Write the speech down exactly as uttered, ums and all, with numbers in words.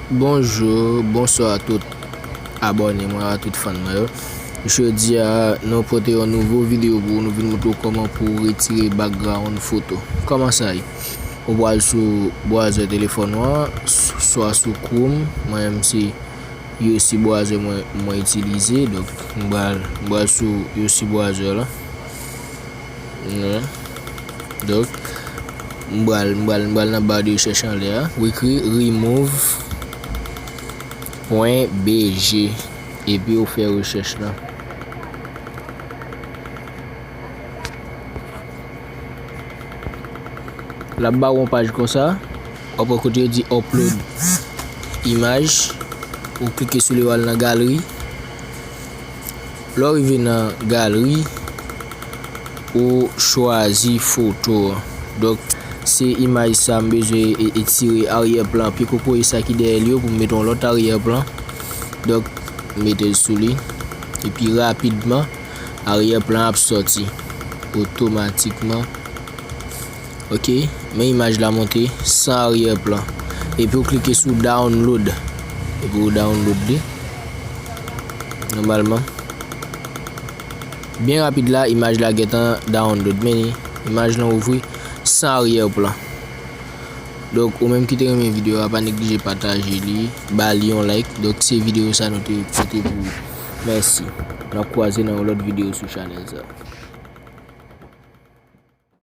Bonjou, bonswa a tout abòne mwen, a tout fan mwen yo. Jodi a, nou pote yon nouvo videyo pou nou vin montre w kòman pou w retire background foto. Kòman sa ye? Ou pral sou bwazè telefòn ou an, s-, swa sou Chrome, mwen menm se U S C bwazè mwen, mwen itilize, donk m pral, m pral sou U S C bwazè la. Wi. Donk, m pral, m pral, m pral nan ba de rechèch anlè a. Ou ekri remove pwen B G epi ou fè rechèch la. L ap ba w yon paj konsa. W ap wè kote yo di upload imaj. Ou klike sou li, w al nan galeri. Lè w rive nan galeri, ou chwazi foto an. Donk, se imaj sa m bezwen e-, etire aryè plan pye kokoye sa ki dèyè li yo pou m mete yon lòt aryè plan. Donk, m mete l sou li. Epi rapidman, aryè plan ap sòti otomatikman. Ok, men imaj la monte san aryè plan. Epi w klike sou download. Epi w download li. Nòmalman. Byen rapid la, imaj la gentan download. Men li, imaj lan ouvri san aryè plan. Donk, ou menm ki te renmen videyo a, pa neglije pataje li, ba li yon like. Donk, se videyo sa nou te pote pou ou. Mèsi. N ap kwaze nan yon lòt videyo sou chanèl sa.